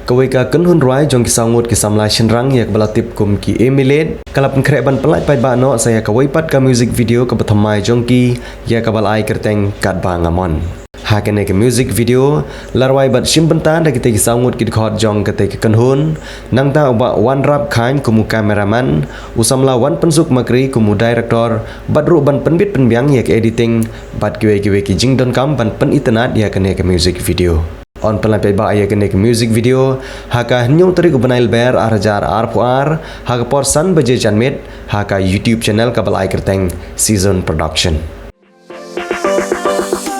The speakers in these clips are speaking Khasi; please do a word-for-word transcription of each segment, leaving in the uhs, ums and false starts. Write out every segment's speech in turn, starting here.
Kawei ka kynhun rwai jong ki saw ngut ki samla shynrang ïa kaba la tip kum ki Emilet ka la pynkhreh ban pynlait paidbah noh sa ïa kawei pat ka music video kaba thymmai jong ki ïa kaba la ai kyrteng Katba Nga Mon. Ha kane ka music video la rwai bad shim bynta da kitei ki saw ngut ki dkhot jong katei ka kynhun, nangta u Bah Wanrap Khain kum u cameraman, u samla Wanpynsuk Makri kum u director, bad ruh ban pynbit pynbiang ïa ka editing bad kiwei kiwei ki jingdonkam ban pynitynnad ïa kane ka music video. Yn pynlait paidbah ïa kane ka music video ha ka hynñiew tarik u bnai Lber ar hajar arphew ar ha ka por san baje janmiet ha ka YouTube channel kaba la ai kyrteng Season Production.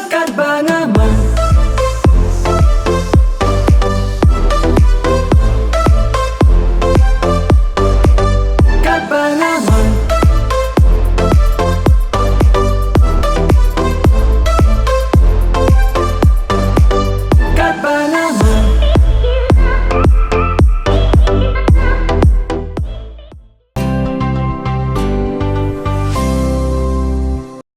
Katba nga mon